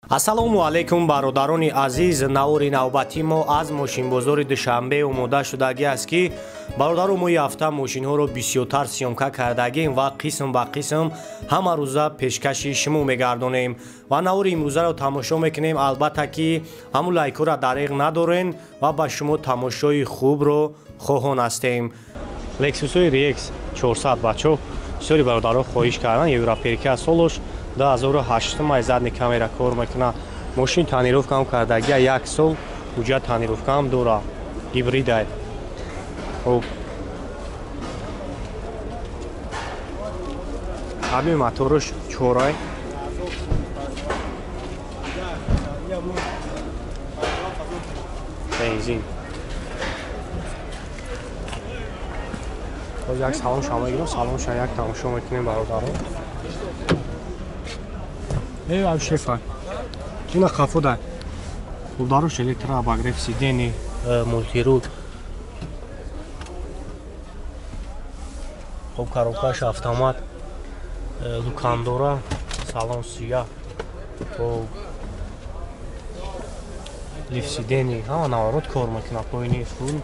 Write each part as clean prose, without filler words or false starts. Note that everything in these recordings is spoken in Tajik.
Ассалому алайкум бародарони азиз, навори навбати мо аз мошинбозори Душанбе омода шудагӣ аст ки бародару мо ҳафта мошинҳоро бисёртар съёмка кардагем ва қисм ба қисм ҳама рӯза пешкаши шумо мегардонем ва навори имрӯзаро тамошо мекунем. Албатта ки ҳамун лайкҳоро дареғ надорен ва ба шумо тамошои хубро хоҳон ҳастем. Lexus-и RX 400 бачо бисёри бародаро хоҳиш кардан, европерика солош 2008 май задни камера кор мекунад. Мошин тонировкаам кардагия, як сол уҷа тонировкаам дора, гибридай. Хоб ҳами моторш чорай. Бензин. Боз як салон шама мегирам, салон ша як тамошо мекунем бародарон. Эй, ав шефа. Ина хафода. Ударуш электрообогрев сидений, мультирул. Хоб коробкаш автомат, лукандора, салон сия. Хоб лифт сидений, ҳама наворот кор мекунад, поини фул,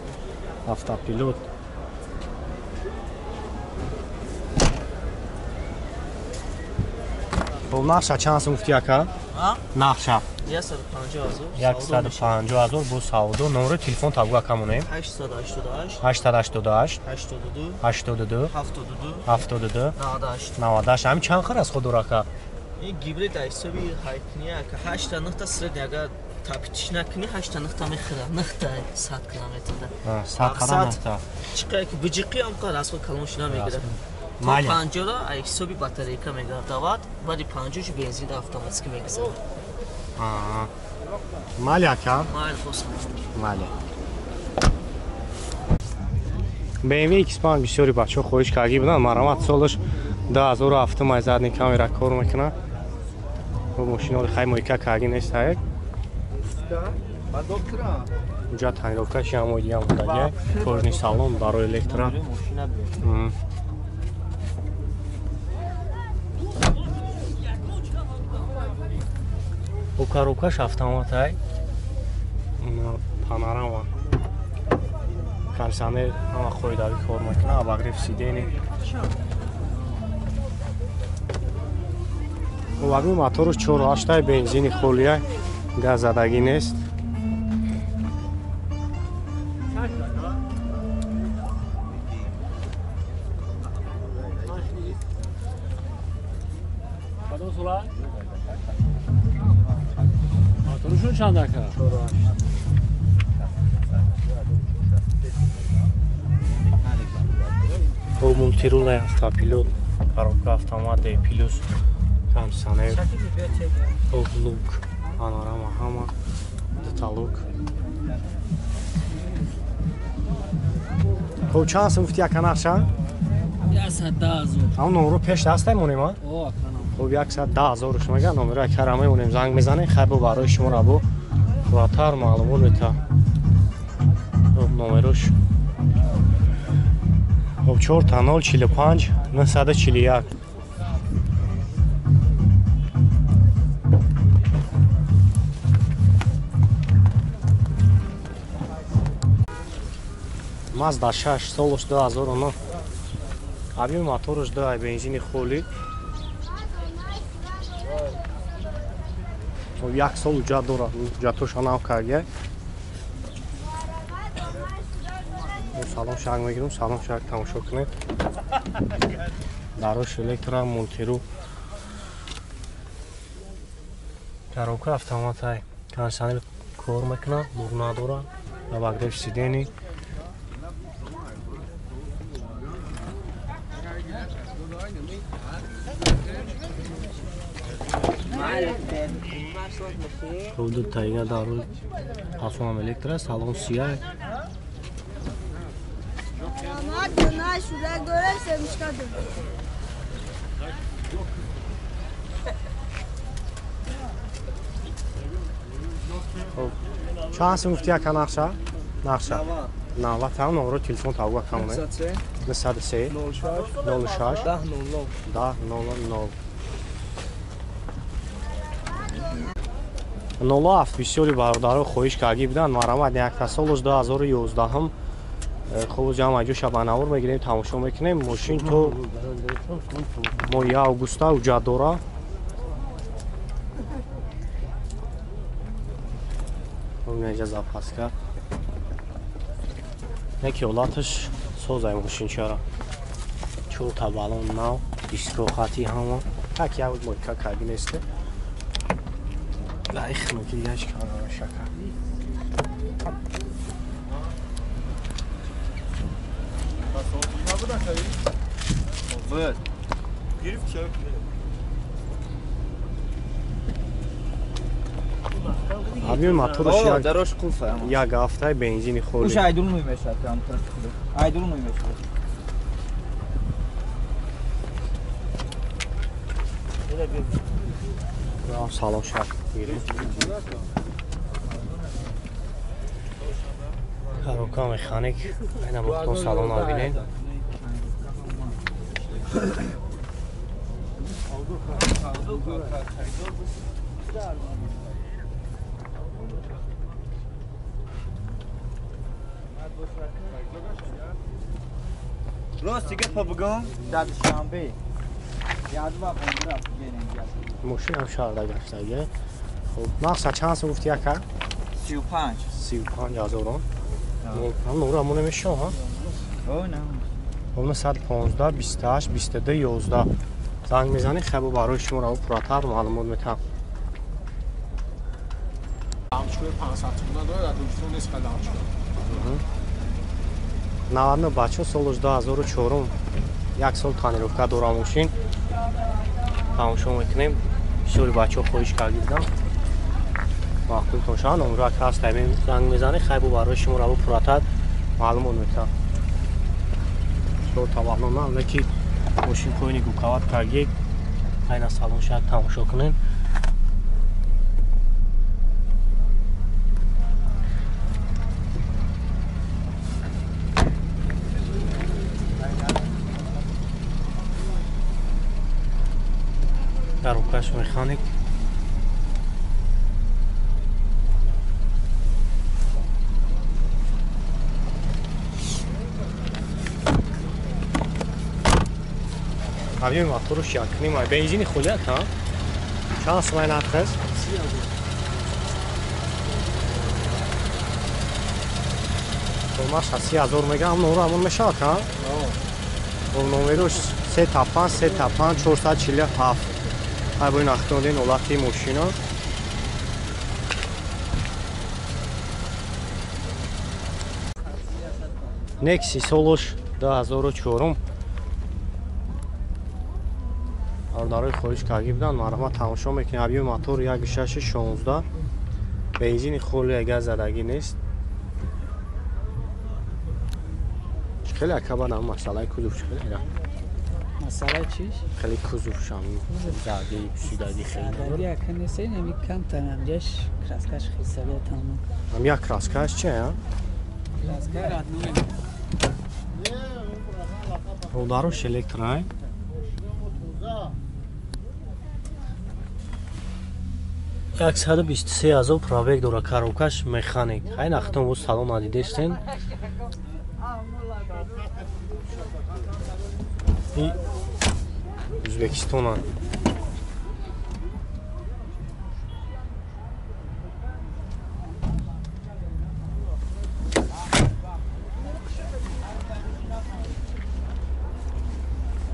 автопилот. Нақша чанд сум гуфти ака? Нақша 150 000 бо савдо. Номери телефон табгу ака монем? 888 888 82 82 72 72 98 98. Ҳамин чанд хар аст худор ака? Ин гибрид ҳисоби ҳайкни ака 8 та 9 та средний, агар тапитиш накунӣ 8 та 9 та мехӯра, 9 та 100 километрда. 100 километр. Чиқай ки биҷиқи ҳам қар аз худ калонш намегирад. Панҷора ҳисоби батарейка мегардавад, баъди панҷош бензин автоматики мегузарад. Майли ака? Майли, хос. Майли. BMW X5 бисёри бачаҳо хоҳиш кардагӣ буданд. Марамат солаш 2007 май задни камера кор мекунад. Мошинои хай мойка кардагӣ нест ҳаек. Уҷа тонировкаши ҳамои дигам будагӣ. Кожный салон барои электро. Коробкаш автомат ай, панорама, кондиционер ҳама қоидавӣ кор мекунад, обогрев сидений. Обогрев моторш 4.8, бензини холия, газ задагӣ нест. Чанд ака? Бо мультирул, автопилот, коробка автомат, D плюс, кондиционер, люк, панорама, ҳама, дута люк. Хоб чанд сум гуфти ака нақша? 110 000. Ҳамон номеро пеш дастай монем, а? Хоб 110 000 мега, номеро акара мемонем, занг мезанем, хай бо барои шуморо бо хубтар маълумот мета. Хоб номерош хоб 4 0 45 941. Mazda 6 солош 2009. Объем моторш 2, бензини холӣ. Як сол уҷа дорад, уҷатоша нав кардия. Салон шак мегирем, салон шак тамошо кунед. Дарош электро, мультиру, коробка автомат ай, кондиционер кор мекунад, бур надорад, обогрев сидений. Хуб ду таига дару ҳафтам электро, салон сия. Хуб чанд сум гуфти ака нақша? Нақша 90 там номеро телефон табгу ака монем? 903 06 10 00. 07 бисёри бародаро хоҳиш карда буданд, марҳамат, якта солаш 2011. Хуб, ҷамъ ҷоша ба навор мегирем, тамошо мекунем. Мошин то моҳи августа ҳуҷҷат дора. Инҷа запаска. Неки ҳолаташ созай мошинчара. Чорта балон нав, диско хати ҳама. Так як мойка карди несте. Лайх меки яш кардам шака. Абиёи мотораш як ҳафтаи бензини холӣ. Уш айдул мемешад, айдул мемешад. Салом шак гирем. Коробка механик, айна мухтон салон бинем. Рост дига па бугум дар Душанбе. Ядва бонра генем. Мошинам шаҳрда гаштага. Хуб, мақсад чанд сум гуфти яка? 35. 35 ҳазорон. Ҳам нура мо намешав, ҳа? О, на. 915 28 22 11 занг мезанӣ, хабо барои шумо ро пурратар маълумот метам. Лампочкаи 500 сомона дорад, дар Тоҷикистон нест ка лампочка. 99 бачо солаш 2004, як сол тонировка дора мошин. Тамошо мекунем. Бисёри бачаҳо хоҳиш карда буданд. Маъқултон шаванд, номро ҳаст, занг мезанӣ, хайбо барои шумо ро пурратар маълумот метам. Таваллуд на, ки мошин поини гукават карги, айна салон шак тамошо кунем. Коробкаш механик. Авиои моторуш якним ай бензини холият, ҳа? Чанд сумай нархаш? 30,000. 30,000 мегам, нура ҳамон мешавад, ҳа? Номерош 3 та 5, 3 та 5, 447. Ай бо ин ахтодин ҳолати мошина. Некси солош 2004. Бародарои хоҳиш карда буданд, марҳамат, тамошо мекунем. Авиои мотор 1.6 16, бензини холӣ, агар задагӣ нест. Хеле акабад ам масъалаи кузов чӣ хеле? Масъалаи чиш? Хеле кузов шам задагӣ, пӯшидагӣ хеле. Задагӣ ака нест, ин ами камтар амҷаш краскаш хисага тамом. Ам як краскаш чи, а? Краска родной. Родарош электрай. 123,000 пробег дора, коробкаш механик. Айн ахтон бо салон надидестен. И Узбекистона.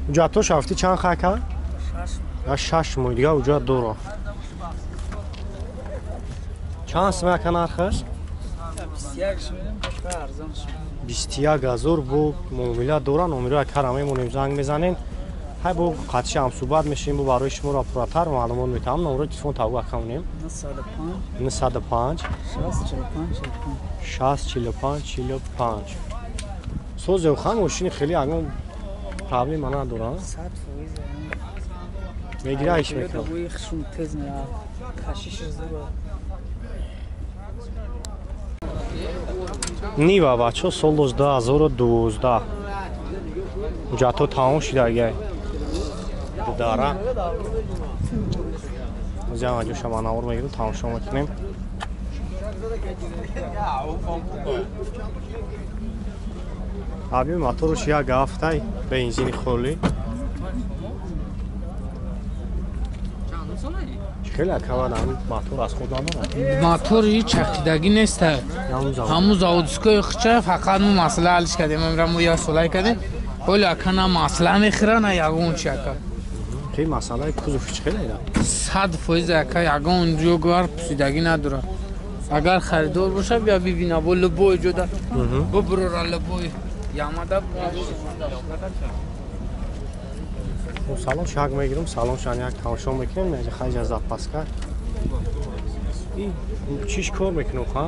Ҳуҷҷатҳош ҳафти чанд хака? 6 моҳ дига ҳуҷҷат дора. Чанд сум яка нархаш? 21,000 бо муомила дора. Номеро якара мемонем, занг мезанем. Ҳай бо қатиши ҳамсӯҳбат мешавем, бо барои шуморо пурратар маълумот метаҳам. Номерои телефон таву ака монем. 905 6 45 45. Созеухан мошини хеле ягон проблема надора. Мегира иш мекунам. Нива бачо солош 2012. Ҳуҷҷатҳо тамом шидагай. Дара. Зиам аҷоша манавор мегирем, тамошо мекунем. Аби моторш як ҳафтай бензини холӣ. Хеле акавад ҳамин мотор аз худ надорад. Мотор ҳеҷ чақидагӣ нест. Ҳамун заводской хча фақат мо масъала ҳалш кардем. Амра мо як солай кардем. Ҳоло ака на масъала мехӯра, на ягон чи ака. Ки масъалаи кузов чӣ хеле ира? 100% ака ягон ҷо гар пусидагӣ надорад. Агар харидор боша бия бибина бо любой ҷода. Буброра любой ямада. Салон шак мегирам, салон шан як тамошо мекунем, яъне хайҷа запаска. И чиш кор мекунам, ха?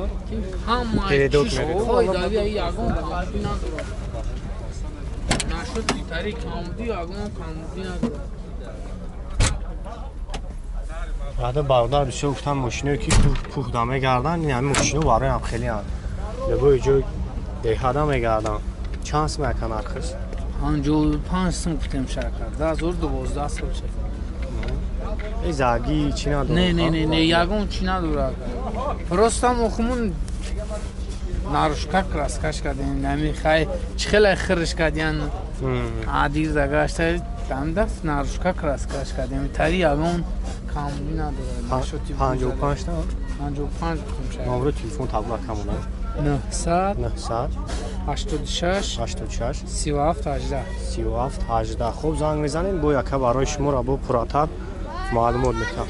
Ҳама передок мерем. Хой дави ягон камбудӣ надорад. Нашуд тари камбудӣ, ягон камбудӣ надорад. Баъда бародар бисёр гуфтан мошиное ки пухда мегарданд, ин ҳамин мошино барои ҳам хеле анд. Любой ҷой деҳада мегарданд. Чанд сум яка нархиш? 55 сум гуфтем шакар. 2012 сол шуд. Эй заги чӣ надорад? Не, не, не, не, ягон чӣ надорад. Просто мо хумун нарушка краскаш кардем. Намехай чӣ хеле хирш кардян. Адир дагашта там даст нарушка краскаш кардем. Тари ягон камбудӣ надорад. 55 та? 55 гуфтем шакар. Номери телефон табла камона. 900 900 86 86 37 18 37 18. Хуб занг мезанем, бо яка барои шуморо бо пурратар маълумот мекунам.